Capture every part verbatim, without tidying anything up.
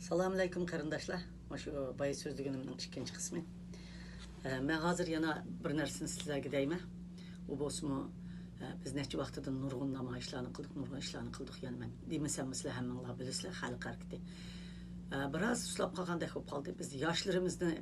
سالام ئەلەيكۇم قېرىنداشلار. مۇشۇ بايا سۆزلىگىنىمنىڭ ئىككىنچى قىسمى. ئە، مەن ھازىر يەنە بىر نەرسىنى سىلەرگە دەيمەن. ئۇ بولسىمۇ، ئە، بىز نەچچە ۋاقتىدىن نۇرغۇن نامايىشلارنى قىلدۇق، نۇرغۇن ئىشلارنى قىلدۇق. يەنە مەن دېمىسەممۇ سىلەر ھەممىڭلار بىلىسىلەر، خەلق ھەرىكىتى، ئە، بىراز سۇسلاپ قالغاندەك بولۇپ قالدى. بىز ياشلىرىمىزنى،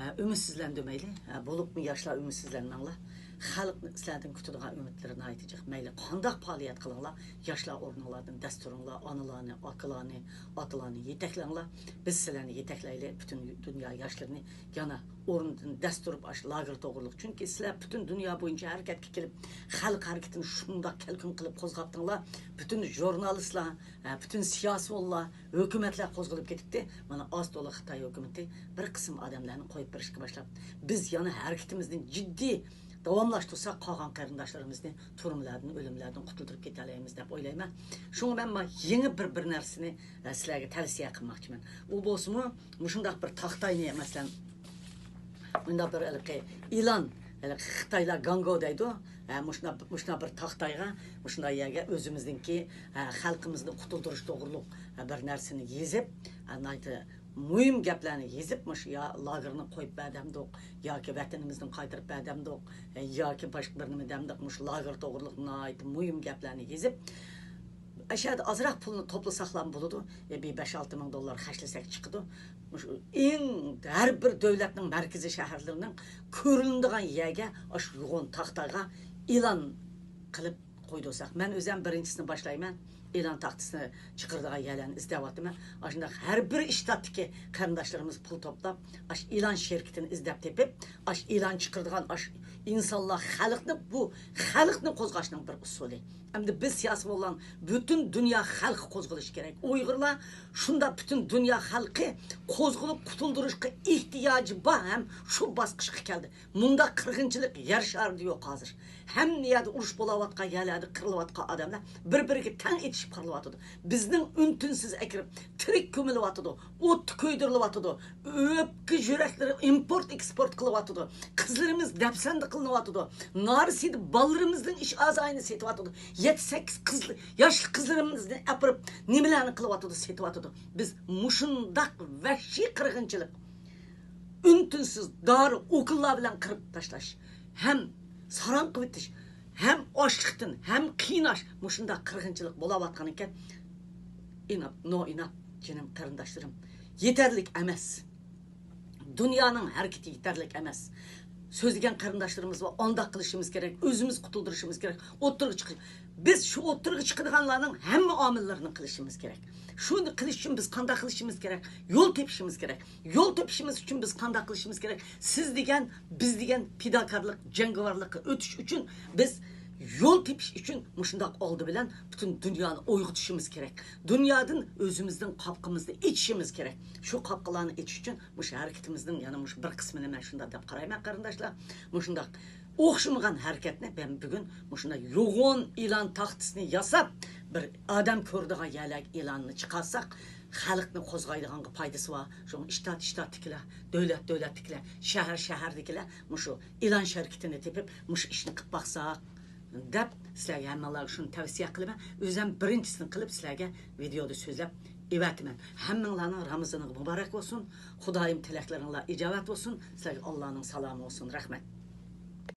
ئە، ئۈمىدسىزلەندۈرمەيلى. ئە، بولۇپمۇ ياشلار ئۈمىدسىزلەنمەڭلار. خەلق سىلەردىن كۈتىدىغان ئۈمىدلىرى ناھايىتى جىق. مەيلى قانداق پائالىيەت قىلىڭلار، ياشلار ئورنۇڭلاردىن دەس تۇرۇڭلار، ئانىلارنى، ئاكىلارنى، ئاتىلارنى يېتەكلەڭلار. بىز سىلەرنى يېتەكلەيلى، پۈتۈن دۇنيا ياشلىرىنى يەنە ئورنىدىن دەس تۇرۇپ، ئاشۇ لاگېر توغرۇلۇق. چۈنكى سىلەر پۈتۈن دۇنيا بويىچە ھەرىكەتكە كېلىپ، خەلق ھەرىكىتىنى شۇنداق كەلكۈن قىلىپ قوزغاپتىڭلار. پۈتۈن ژۇرنالىستلار، ھە، پۈتۈن سىياسىيونلار، ھۆكۈمەتلەر قوزغىلىپ كېتىپتى. مانا، ئاز تولا خىتاي ھۆكۈمىتى بىر قىسىم ئادەملەرنى قويۇپ بېرىشكە باشلاپتۇ. بىز يەنە ھەرىكىتىمىزنى جىددىي داۋاملاشتۇرساق، قالغان قېرىنداشلىرىمىزنى تۈرمىلەردىن، ئۆلۈملەردىن قۇتۇلدۇرۇپ كېتەلەيمىز دەپ ئويلايمەن. شۇڭا مەن ما-، يېڭى بىر، بىر نەرسىنى، ئە، سىلەرگە تەۋسىيە قىلماقچىمەن. ئۇ بولسىمۇ، مۇشۇنداق بىر تاختاينى، مەسىلەن، مۇنداق بىر ھېلىقى ئىلان، ھېلىقى خىتايلار گاڭگو دەيدۇ. ھە، مۇشۇنداق، مۇشۇنداق بىر تاختايغا، مۇشۇنداق يەرگە ئۆزىمىزنىڭكى، ھە، خەلقىمىزنى قۇتۇلدۇرۇش توغرۇلۇق، ھە، بىر نەرسىنى يېزىپ، ھە، ناھايىتى مۇھىم گەپلەرنى يېزىپ، مۇشۇ يا لاگېرنى قويۇپ بەر دەمدۇق، ياكى ۋەتىنىمىزدىن قايتۇرۇپ بەر دەمدۇق، ياكى باشقا بىر نېمە دەمدۇق، مۇشۇ لاگېر توغرۇلۇق ناھايىتى مۇھىم گەپلەرنى يېزىپ، ئەشەدە ئازراق پۇلنى توپلىساقلام بولىدۇ. بىر بەش ئالتە مىڭ دوللار خەجلىسەك چىقىدۇ. مۇشۇ ئەڭ ھەر بىر دۆلەتنىڭ مەركىزىي شەھەرلىرىنىڭ كۆرۈنىدىغان يەرگە ئاشۇ يوغان تاختايغا ئېلان قىلىپ قويدۇرساق. مەن ئۆزۈم بىرىنچىسىنى باشلايمەن. ئېلان تاختىسىنى چىقىرىدىغان يەرلەرنى ئىزدەۋاتىمەن. ئاشۇنداق ھەر بىر شتاتتىكى قېرىنداشلىرىمىز پۇل توپلاپ، ئاشۇ ئېلان شىركىتىنى ئىزدەپ تېپىپ، ئاشۇ ئېلان چىقىرىدىغان ئاشۇ ئىنسانلار خەلقنى، بۇ خەلقنى قوزغاشنىڭ بىر ئۇسۇلى. ئەمدى بىز سىياسىي بولغان پۈتۈن دۇنيا خەلقى قوزغىلىشى كېرەك. ئۇيغۇرلار شۇنداق پۈتۈن دۇنيا خەلقى قوزغىلىپ قۇتۇلدۇرۇشقا ئېھتىياجى بار ھەم شۇ باسقۇچقا كەلدى. مۇنداق قىرغىنچىلىق يەر شارىدا يوق ھازىر. ھەممە يەردە ئۇرۇش بولاۋاتقان يەرلەردە قىرىلىۋاتقان ئادەملەر بىر-بىرىگە تەڭ ئېتىشىپ قىرىلىۋاتىدۇ. بىزنىڭ ئۈن-تىنسىز ئەكىرىپ تىرىك كۆمۈلۈۋاتىدۇ، ئوتتا كۆيدۈرۈلۈۋاتىدۇ، ئۆپكە يۈرەكلىرى ئىمپورت ئېكسپورت قىلىۋاتىدۇ. قىزلىرىمىز دەپسەندە قىلىنىۋاتىدۇ. نارسىدە بالىلىرىمىزنىڭ ئىش ئازايىنى سېتىۋاتىدۇ. يەتتە سەككىز قىز، ياشلىق قىزلىرىمىزنى ئەپىرىپ نېمىلەرنى قىلىۋاتىدۇ، سېتىۋاتىدۇ. بىز مۇشۇنداق ۋەھشىي قىرغىنچىلىق، ئۈن-تىنسىز دارى ئوكۇللار بىلەن قىرىپ تاشلاش، ھەم ساراڭ قىلىۋېتىش، ھەم ئاچلىقتىن، ھەم قىيناش، مۇشۇنداق قىرغىنچىلىق بولاۋاتقان ئىكەن. ئىناپ، نو ئىناپ، جېنىم قېرىنداشلىرىم. يېتەرلىك ئەمەس. دۇنيانىڭ ھەرىكىتى يېتەرلىك ئەمەس. سۆزلىگەن قېرىنداشلىرىمىز بار، ئانداق قىلىشىمىز كېرەك، ئۆزىمىز قۇتۇلدۇرۇشىمىز كېرەك، ئوتتۇرىغا چىقىش. بىز شۇ ئوتتۇرىغا چىقىدىغانلارنىڭ ھەممە ئامىللىرىنى قىلىشىمىز كېرەك. شۇنى قىلىش ئۈچۈن بىز قانداق قىلىشىمىز كېرەك؟ يول تېپىشىمىز كېرەك. يول تېپىشىمىز ئۈچۈن بىز قانداق قىلىشىمىز كېرەك؟ سىز دېگەن، بىز دېگەن پىداكارلىق، جەڭگىۋارلىققا ئۆتۈش ئۈچۈن بىز يول تېپىش ئۈچۈن مۇشۇنداق ئالدى بىلەن پۈتۈن دۇنيانى ئويغىتىشىمىز كېرەك. دۇنيادىن ئۆزىمىزنىڭ قاپقىمىزنى ئېچىشىمىز كېرەك. شۇ قاپقىلارنى ئېچىش ئۈچۈن مۇشۇ ھەرىكىتىمىزنىڭ يەنە مۇشۇ بىر قىسمىنى مەن شۇنداق دەپ قارايمەن، قېرىنداشلار. مۇشۇنداق ئوخشىمىغان ھەرىكەتنى مەن بۈگۈن مۇشۇنداق يوغان ئېلان تاختىسىنى ياساپ، بىر ئادەم كۆرىدىغان يەرلەرگە ئېلاننى چىقارساق، خەلقنى قوزغايدىغانغا پايدىسى بار. شۇڭا شتات شتاتتىكىلەر، دۆلەت دۆلەتتىكىلەر، شەھەر شەھەردىكىلەر مۇشۇ ئېلان شىركىتىنى تېپىپ، مۇشۇ ئىشنى قىلىپ باقساق دەپ، سىلەرگە ھەممىڭلارغا شۇنى تەۋسىيە قىلىمەن. ئۆزۈم بىرىنچىسىنى قىلىپ سىلەرگە ۋىدېودا سۆزلەپ ئېۋەتىمەن. ھەممىڭلارنىڭ رامىزىنىغا مۇبارەك بولسۇن. خۇدايىم تىلەكلىرىڭلار ئىجابەت بولسۇن. سىلەرگە ئاللانىڭ سالامى بولسۇن. رەھمەت.